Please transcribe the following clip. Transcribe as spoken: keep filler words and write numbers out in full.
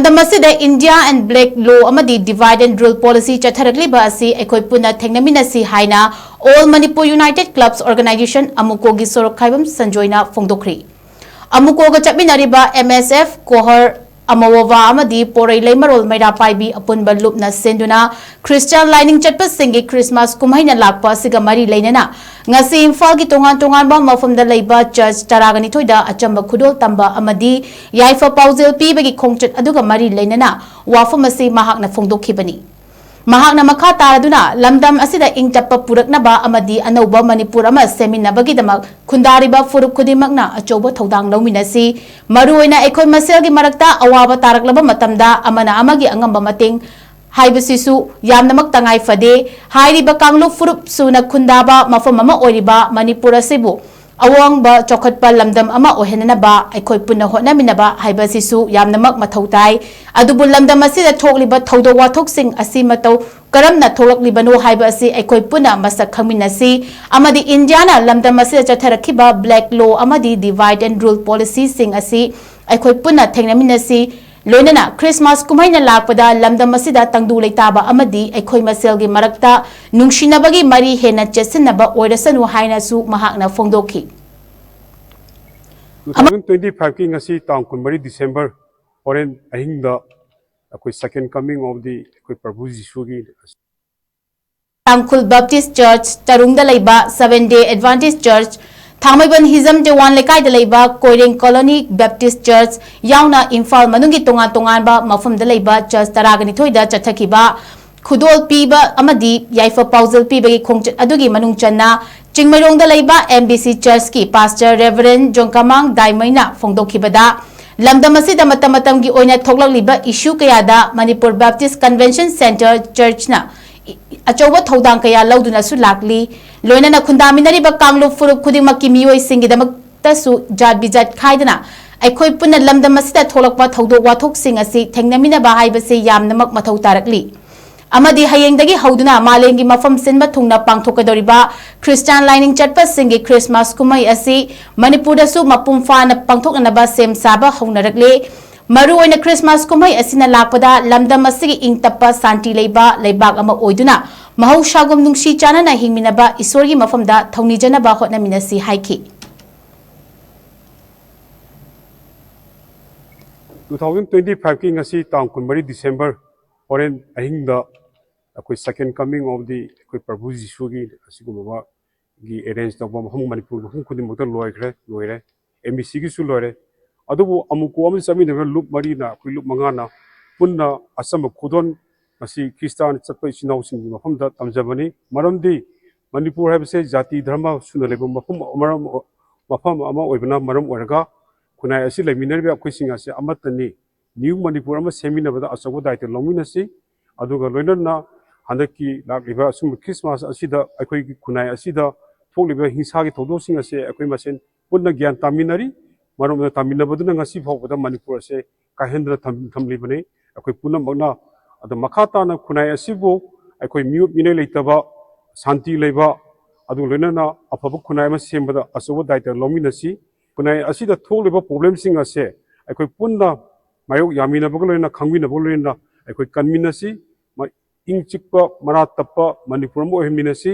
ꯂꯝꯗꯝ ꯑꯁꯤꯗ India and Black Law ꯑꯃꯗꯤ Divide and Rule Policy ꯆꯠꯊꯔꯛꯂꯤꯕ ꯑꯁꯤ ꯑꯩꯈꯣꯏ ꯄꯨꯟꯅ ꯊꯦꯡꯅꯃꯤꯟꯅꯁꯤ ꯍꯥꯏꯅ All Manipur United Clubs Organization, ꯑꯃꯨꯀꯣꯒꯤ ꯁꯣꯔꯣꯛ ꯈꯥꯏꯕꯝ ꯁꯟꯖꯣꯏꯅ ꯐꯣꯡꯗꯣꯛꯈ꯭ꯔꯤ꯫ ꯑꯃꯨꯀꯣꯒ ꯆꯠꯃꯤꯟꯅꯔꯤꯕ M S F, ꯀꯣꯍꯔ, ꯑꯃꯋꯣꯕꯥ ꯑꯃꯗꯤ ꯄꯣꯔꯩ ꯂꯩꯃꯔꯣꯜ ꯃꯩꯔꯥ ꯄꯥꯏꯕꯤ ꯑꯄꯨꯟꯕ ꯂꯨꯞꯅ ꯁꯦꯟꯗꯨꯅ ꯈ꯭ꯔꯤꯁꯇꯤꯌꯥꯟ ꯂꯥꯏꯅꯤꯡ ꯆꯠꯄꯁꯤꯡꯒꯤ ꯈ꯭ꯔꯤꯁꯃꯥꯁ ꯀꯨꯝꯍꯩꯅ ꯂꯥꯛꯄ ꯑꯁꯤꯒ ꯃꯔꯤ ꯂꯩꯅꯅ ꯉꯁꯤ ꯏꯝꯐꯥꯜꯒꯤ ꯇꯣꯉꯥꯟ ꯇꯣꯉꯥꯟꯕ ꯃꯐꯝꯗ ꯂꯩꯕ ꯆꯔꯆ ꯇꯔꯥꯒ ꯅꯤꯊꯣꯏꯗ ꯑꯆꯝꯕ ꯈꯨꯗꯣꯜ ꯇꯝꯕ ꯑꯃꯗꯤ ꯌꯥꯏꯐ ꯄꯥꯎꯖꯦꯜ ꯄꯤꯕꯒꯤ ꯈꯣꯡꯆꯠ ꯑꯗꯨꯒ ꯃꯔꯤ ꯂꯩꯅꯅ ꯋꯥꯐꯝ ꯑꯁꯤ ꯃꯍꯥꯛꯅ ꯐꯣꯡꯗꯣꯛꯈꯤꯕꯅꯤ꯫ ꯃꯍꯥꯛꯅ ꯃꯈꯥ ꯇꯥꯔꯗꯨꯅ ꯂꯝꯗꯝ ꯑꯁꯤꯗ ꯏꯪ ꯇꯞꯄ ꯄꯨꯔꯛꯅꯕ ꯑꯃꯗꯤ ꯑꯅꯧꯕ ꯃꯅꯤꯄꯨꯔ ꯑꯃ ꯁꯦꯝꯃꯤꯟꯅꯕꯒꯤꯗꯃꯛ ꯈꯨꯟꯗꯥꯔꯤꯕ ꯐꯨꯔꯨꯞ ꯈꯨꯗꯤꯡꯃꯛꯅ ꯑꯆꯧꯕ ꯊꯧꯗꯥꯡ ꯂꯧꯃꯤꯟꯅꯁꯤ꯫ ꯃꯔꯨꯑꯣꯏꯅ ꯑꯩꯈꯣꯏ ꯃꯁꯦꯜꯒꯤ ꯃꯔꯛꯇ ꯑꯋꯥꯕ ꯇꯥꯔꯛꯂꯕ ꯃꯇꯝꯗ ꯑꯃꯅ ꯑꯃꯒꯤ ꯑꯉꯝꯕ ꯃꯇꯦꯡ ꯍꯥꯏꯕꯁꯤꯁꯨ ꯌꯥꯝꯅꯃꯛ ꯇꯉꯥꯏ ꯐꯗꯦ꯫ ꯍꯥꯏꯔꯤꯕ ꯀꯥꯡꯂꯨꯞ ꯐꯨꯔꯨꯞ ꯁꯨꯅ ꯈꯨꯟꯗꯥꯕ ꯃꯐꯝ ꯑꯃ ꯑꯣꯏꯔꯤꯕ ꯃꯅꯤꯄꯨꯔ ꯑꯁꯤꯕꯨ ꯑꯋꯥꯡꯕ ꯆꯥꯎꯈꯠꯄ ꯂꯝꯗꯝ ꯑꯃ ꯑꯣꯏꯍꯟꯅꯅꯕ ꯑꯩꯈꯣꯏ ꯄꯨꯟꯅ ꯍꯣꯠꯅꯃꯤꯟꯅꯕ ꯍꯥꯏꯕ ꯑꯁꯤꯁꯨ ꯌꯥꯝꯅꯃꯛ ꯃꯊꯧ ꯇꯥꯏ꯫ ꯑꯗꯨꯕꯨ ꯂꯝꯗꯝ ꯑꯁꯤꯗ ꯊꯣꯛꯂꯤꯕ ꯊꯧꯗꯣꯛ ꯋꯥꯊꯣꯛꯁꯤꯡ ꯑꯁꯤ ꯃꯇꯧ ꯀꯔꯝꯅ ꯊꯣꯛꯂꯛꯂꯤꯕꯅꯣ ꯍꯥꯏꯕ ꯑꯁꯤ ꯑꯩꯈꯣꯏ ꯄꯨꯟꯅ ꯃꯁꯛ ꯈꯪꯃꯤꯟꯅꯁꯤ ꯑꯃꯗꯤ ꯏꯟꯗꯤꯌꯥꯅ ꯂꯝꯗꯝ ꯑꯁꯤꯗ ꯆꯠꯊꯔꯛꯈꯤꯕ Black Law ꯑꯃꯗꯤ Divide and Rule Policyꯁꯤꯡ ꯑꯁꯤ ꯑꯩꯈꯣꯏ ꯄꯨꯟꯅ ꯊꯦꯡꯅꯃꯤꯟꯅꯁꯤ꯫ ꯂꯣꯏꯅꯅ ꯈ꯭ꯔꯤꯁꯃꯥꯁ ꯀꯨꯝꯍꯩꯅ ꯂꯥꯛꯄꯗ ꯂꯝꯗꯝ ꯑꯁꯤꯗ ꯇꯪꯗꯨ ꯂꯩꯇꯥꯕ ꯑꯃꯗꯤ ꯑꯩꯈꯣꯏ ꯃꯁꯦꯜꯒꯤ ꯃꯔꯛꯇ ꯅꯨꯡꯁꯤꯅꯕꯒꯤ ꯃꯔꯤ ꯍꯦꯟꯅ ꯆꯦꯠꯁꯤꯟꯅꯕ ꯑꯣꯏꯔꯁꯅꯨ ꯍꯥꯏꯅꯁꯨ ꯃꯍꯥꯛꯅ ꯐꯣꯡꯗꯣꯛꯈꯤ꯫ Two thousand twenty fiveꯀꯤ ꯉꯁꯤ ꯇꯥꯡ ꯀꯨꯟꯃꯔꯤ December, ꯍꯣꯔꯦꯟ ꯑꯍꯤꯡꯗ ꯑꯩꯈꯣꯏ Second Coming of the ꯑꯩꯈꯣꯏ ꯄ꯭ꯔꯚꯨ ꯖꯤꯁꯨꯒꯤ ꯇꯥꯡꯈꯨꯜ Baptist Church, ꯇꯔꯨꯡꯗ ꯂꯩꯕ Seventh Day Adventist Church, ꯊꯥꯡꯃꯩꯕꯟ ꯍꯤꯖꯝ ꯇꯦꯋꯥꯟ ꯂꯩꯀꯥꯏꯗ ꯂꯩꯕ ꯀꯣꯏꯔꯦꯡ Colony Baptist Church ꯌꯥꯎꯅ ꯏꯝꯐꯥꯜ ꯃꯅꯨꯡꯒꯤ ꯇꯣꯉꯥꯟ ꯇꯣꯉꯥꯟꯕ ꯃꯐꯝꯗ ꯂꯩꯕ ꯆꯔꯆ ꯇꯔꯥꯒ ꯅꯤꯊꯣꯏꯗ ꯆꯠꯊꯈꯤꯕ ꯈꯨꯗꯣꯜ ꯄꯤꯕ ꯑꯃꯗꯤ ꯌꯥꯏꯐ ꯄꯥꯎꯖꯦꯜ ꯄꯤꯕꯒꯤ ꯈꯣꯡꯆꯠ ꯑꯗꯨꯒꯤ ꯃꯅꯨꯡ ꯆꯟꯅ ꯆꯤꯡꯃꯩꯔꯣꯡꯗ ꯂꯩꯕ M B C Churchꯀꯤ Pastor Reverend ꯖꯣꯡꯀꯃꯥꯡ ꯗꯥꯏꯃꯩꯅ ꯐꯣꯡꯗꯣꯛꯈꯤꯕꯗ, ꯂꯝꯗꯝ ꯑꯁꯤꯗ ꯃꯇꯝ ꯃꯇꯝꯒꯤ ꯑꯣꯏꯅ ꯊꯣꯛꯂꯛꯂꯤꯕ issue ꯀꯌꯥꯗ Manipur Baptist Convention Centre Churchꯅ ꯑꯆꯧꯕ ꯊꯧꯗꯥꯡ ꯀꯌꯥ ꯂꯧꯗꯨꯅꯁꯨ ꯂꯥꯛꯂꯤ꯫ ꯂꯣꯏꯅꯅ ꯈꯨꯟꯗꯥꯃꯤꯟꯅꯔꯤꯕ ꯀꯥꯡꯂꯨꯞ ꯐꯨꯔꯨꯞ ꯈꯨꯗꯤꯡꯃꯛꯀꯤ ꯃꯤꯑꯣꯏꯁꯤꯡꯒꯤꯗꯃꯛꯇꯁꯨ ꯖꯥꯠ ꯕꯤꯖꯥꯠ ꯈꯥꯏꯗꯅ ꯑꯩꯈꯣꯏ ꯄꯨꯟꯅ ꯂꯝꯗꯝ ꯑꯁꯤꯗ ꯊꯣꯛꯂꯛꯄ ꯊꯧꯗꯣꯛ ꯋꯥꯊꯣꯛꯁꯤꯡ ꯑꯁꯤ ꯊꯦꯡꯅꯃꯤꯟꯅꯕ ꯍꯥꯏꯕꯁꯤ ꯌꯥꯝꯅꯃꯛ ꯃꯊꯧ ꯇꯥꯔꯛꯂꯤ꯫ ꯑꯃꯗꯤ ꯍꯌꯦꯡꯗꯒꯤ ꯍꯧꯗꯨꯅ ꯃꯥꯂꯦꯝꯒꯤ ꯃꯐꯝ ꯁꯤꯟꯕ ꯊꯨꯡꯅ ꯄꯥꯡꯊꯣꯛꯀꯗꯧꯔꯤꯕ ꯈ꯭ꯔꯤꯁꯇꯥꯟ ꯂꯥꯏꯅꯤꯡ ꯆꯠꯄꯁꯤꯡꯒꯤ ꯈ꯭ꯔꯤꯁꯃꯥꯁ ꯀꯨꯝꯍꯩ ꯑꯁꯤ ꯃꯅꯤꯄꯨꯔꯗꯁꯨ ꯃꯄꯨꯡ ꯐꯥꯅ ꯄꯥꯡꯊꯣꯛꯅꯅꯕ ꯁꯦꯝ ꯁꯥꯕ ꯍꯧꯅꯔꯛꯂꯦ꯫ ꯃꯔꯨꯑꯣꯏꯅ ꯈ꯭ꯔꯤꯁꯃꯥꯁ ꯀꯨꯝꯍꯩ ꯑꯁꯤꯅ ꯂꯥꯛꯄꯗ ꯂꯝꯗꯝ ꯑꯁꯤꯒꯤ ꯏꯪ ꯇꯞꯄ, ꯁꯥꯟꯇꯤ ꯂꯩꯕ ꯂꯩꯕꯥꯛ ꯑꯃ ꯑꯣꯏꯗꯨꯅ ꯃꯍꯧꯁꯥꯒꯨꯝ ꯅꯨꯡꯁꯤ ꯆꯥꯟꯅꯅ ꯍꯤꯡꯃꯤꯟꯅꯕ ꯏꯁꯣꯔꯒꯤ ꯃꯐꯝꯗ ꯊꯧꯅꯤꯖꯅꯕ ꯍꯣꯠꯅꯃꯤꯟꯅꯁꯤ ꯍꯥꯏꯈꯤ꯫ ꯇꯨ ꯊꯥꯎꯖꯟ ꯇ꯭ꯋꯦꯟꯇꯤ ꯐꯥꯏꯚꯀꯤ ꯉꯁꯤ ꯇꯥꯡ ꯀꯨꯟꯃꯔꯤ ꯗꯤꯁꯦꯝꯕꯔ, ꯍꯣꯔꯦꯟ ꯑꯍꯤꯡꯗ ꯑꯩꯈꯣꯏ second coming of the ꯑꯩꯈꯣꯏ ꯄ꯭ꯔꯚꯨ ꯖꯤꯁꯨꯒꯤ ꯑꯁꯤꯒꯨꯝꯕꯒꯤ arrange ꯇꯧꯕ ꯃꯐꯝ ꯃꯅꯤꯄꯨꯔ ꯃꯐꯝ ꯈꯨꯗꯤꯡꯃꯛꯇ ꯂꯣꯏꯈ꯭ꯔꯦ, ꯂꯣꯏꯔꯦ꯫ ꯑꯦꯝ ꯕꯤ ꯁꯤꯒꯤꯁꯨ ꯂꯣꯏꯔꯦ꯫ ꯑꯗꯨꯕꯨ ꯑꯃꯨꯛ ꯀꯣ ꯑꯃ ꯆꯠꯃꯤꯟꯅꯕ ꯂꯨꯞ ꯃꯔꯤꯅ, ꯑꯩꯈꯣꯏ ꯂꯨꯞ ꯃꯉꯥꯅ ꯄꯨꯟꯅ ꯑꯆꯝꯕ ꯈꯨꯗꯣꯜ ꯃꯁꯤ ꯈ꯭ꯔꯤꯁꯇꯥꯟ ꯆꯠꯄ ꯏꯆꯤꯟ ꯏꯅꯥꯎꯁꯤꯡꯒꯤ ꯃꯐꯝꯗ ꯇꯝꯖꯕꯅꯤ꯫ ꯃꯔꯝꯗꯤ ꯃꯅꯤꯄꯨꯔ ꯍꯥꯏꯕꯁꯦ ꯖꯥꯇꯤ ꯙꯔꯃ ꯁꯨꯅ ꯂꯩꯕ ꯃꯐꯝ, ꯃꯔꯝ, ꯃꯐꯝ ꯑꯃ ꯑꯣꯏꯕꯅ ꯃꯔꯝ ꯑꯣꯏꯔꯒ ꯈꯨꯟꯅꯥꯏ ꯑꯁꯤ ꯂꯩꯃꯤꯟꯅꯔꯤꯕ ꯑꯩꯈꯣꯏꯁꯤꯡ ꯑꯁꯤ ꯑꯃꯠꯇꯅꯤ꯫ ꯅ꯭ꯌꯨ ꯃꯅꯤꯄꯨꯔ ꯑꯃ ꯁꯦꯝꯃꯤꯟꯅꯕꯗ ꯑꯆꯧꯕ ꯗꯥꯏꯇ ꯂꯧꯃꯤꯟꯅꯁꯤ꯫ ꯑꯗꯨꯒ ꯂꯣꯏꯅꯅ ꯍꯟꯗꯛꯀꯤ ꯂꯥꯛꯂꯤꯕ ꯑꯁꯨꯝꯕ ꯈ꯭ꯔꯤꯁꯃꯥꯁ ꯑꯁꯤꯗ ꯑꯩꯈꯣꯏꯒꯤ ꯈꯨꯟꯅꯥꯏ ꯑꯁꯤꯗ ꯊꯣꯛꯂꯤꯕ ꯍꯤꯡꯁꯥꯒꯤ ꯊꯧꯗꯣꯛꯁꯤꯡ ꯑꯁꯦ ꯑꯩꯈꯣꯏ ꯃꯁꯦꯟ ꯄꯨꯟꯅ ꯒ꯭ꯌꯥꯟ ꯇꯥꯃꯤꯟꯅꯔꯤ꯫ ꯃꯔꯝ ꯑꯗꯨꯅ ꯇꯥꯃꯤꯟꯅꯕꯗꯨꯅ ꯉꯁꯤ ꯐꯥꯎꯕꯗ ꯃꯅꯤꯄꯨꯔ ꯑꯁꯦ ꯀꯥꯏꯍꯟꯗꯅ ꯊꯝ-, ꯊꯝꯂꯤꯕꯅꯤ꯫ ꯑꯩꯈꯣꯏ ꯄꯨꯝꯅꯃꯛꯅ ꯑꯗꯣ ꯃꯈꯥ ꯇꯥꯅ ꯈꯨꯟꯅꯥꯏ ꯑꯁꯤꯕꯨ ꯑꯩꯈꯣꯏ ꯃꯤꯑꯣꯠ ꯃꯤꯅꯩ ꯂꯩꯇꯕ, ꯁꯥꯟꯇꯤ ꯂꯩꯕ, ꯑꯗꯨꯒ ꯂꯣꯏꯅꯅ ꯑꯐꯕ ꯈꯨꯟꯅꯥꯏ ꯑꯃ ꯁꯦꯝꯕꯗ ꯑꯆꯧꯕ ꯗꯥꯏꯇ ꯂꯧꯃꯤꯟꯅꯁꯤ꯫ ꯈꯨꯟꯅꯥꯏ ꯑꯁꯤꯗ ꯊꯣꯛꯂꯤꯕ problemꯁꯤꯡ ꯑꯁꯦ ꯑꯩꯈꯣꯏ ꯄꯨꯟꯅ ꯃꯥꯌꯣꯛ ꯌꯥꯃꯤꯟꯅꯕꯒ ꯂꯣꯏꯅꯅ, ꯈꯪꯃꯤꯟꯅꯕꯒ ꯂꯣꯏꯅꯅ ꯑꯩꯈꯣꯏ ꯀꯟꯃꯤꯟꯅꯁꯤ꯫ ꯃ-, ꯏꯪ ꯆꯤꯛꯄ, ꯃꯔꯥ ꯇꯞꯄ ꯃꯅꯤꯄꯨꯔ ꯑꯃ ꯑꯣꯏꯍꯟꯃꯤꯟꯅꯁꯤ꯫